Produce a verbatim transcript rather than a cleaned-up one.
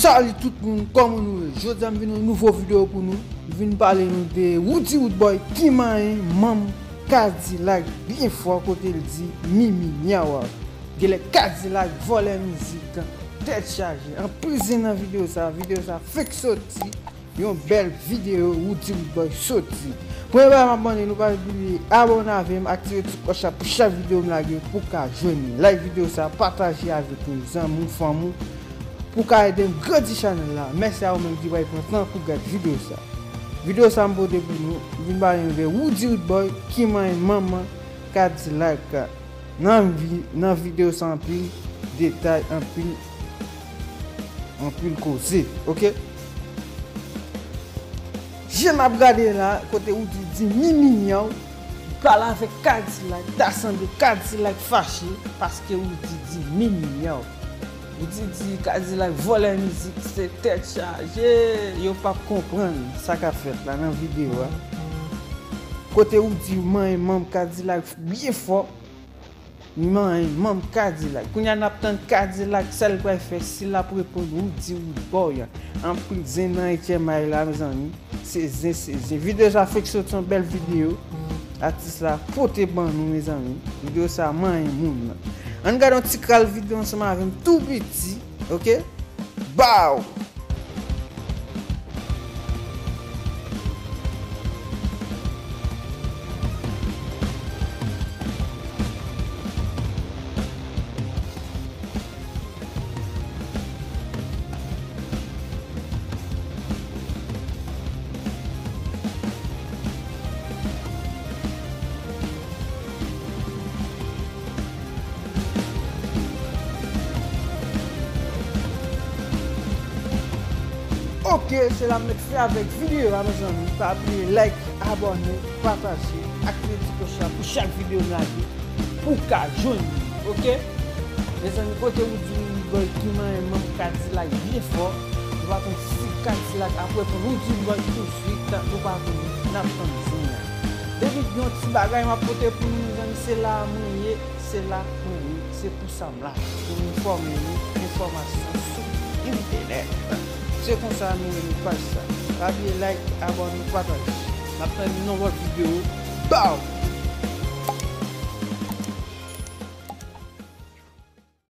Salut tout moun, kòman nou ye? Jodi a m vin yon nouvo videyo pou nou. M vin pale nou de Roody Roodboy ki manyen manm Kadilak byen fò kote l di Mimi myaw. Genlè Kadilak vòlè mizik, tèt chaje. Anpil zen nan videyo sa, videyo sa fenk soti. Yon bèl videyo Roody Roodboy soti. Premye bagay m ap mande nou, pa bliye abòne avè m, aktive ti klòch la pou chak videyo m lage pou ka jwenn li. Like videyo sa, pataje avèk yon zanmi w, fanmi w, pou ka ede m grandi chanèl la. Mèsi a ou menm ki pral pran tan pou gad videyo sa. Videyo sa m pote pou nou, m vin pale nou de Roody Roodboy ki manyen manman Kadilak. Nan vi, nan videyo sa anpil detay, anpil, anpil koze, oke? Jan n ap gade la, kote Roody di Mimi myaw, pale avèk Kadilak, ta sanble Kadilak fache paske Roody di Mimi myaw. Roody di Kadilak vòlè mizik, se tèt chaje, yo p ap konprann sa k ap fèt la nan videyo a. Kote Roody manyen manm Kadilak byen fò, manyen manm Kadilak. Kounye a n ap tann Kadilak, sa l pral fè, si l ap reponn Roody Roodboy. Anpil zen nan H M I la, mezanmi. Se zen, se zen. Videyo sa fenk soti, yon bèl videyo atis la pote ban nou, mezanmi. Videyo sa manyen moun nan. Ann gade yon ti kral videyo ansanm avè m tou piti, oke? Baw! Oke, se la m mèt fè avèk videyo a, mezanmi. Pa bliye like, abòne, pataje, aktive ti klòch la pou chak videyo m lage pou w ka jwenn li, oke? Mezanmi, kote Roody Roodboy ki manyen manm Kadilak byen fò. Nou pa konn si Kadilak ap reponn Roody Roodboy touswit, nou pa konnen, n ap tann zen an. Depi gen yon ti bagay m ap pote pou nou, mezanmi, se la mwen ye, se la mwen ye, se pou sa m la, pou m enfòme nou enfòmasyon sou entènèt. Se konsa nou rele paj sa. Pa bliye like, abòne, pataje. N ap tann nou nan lòt videyo. Baw!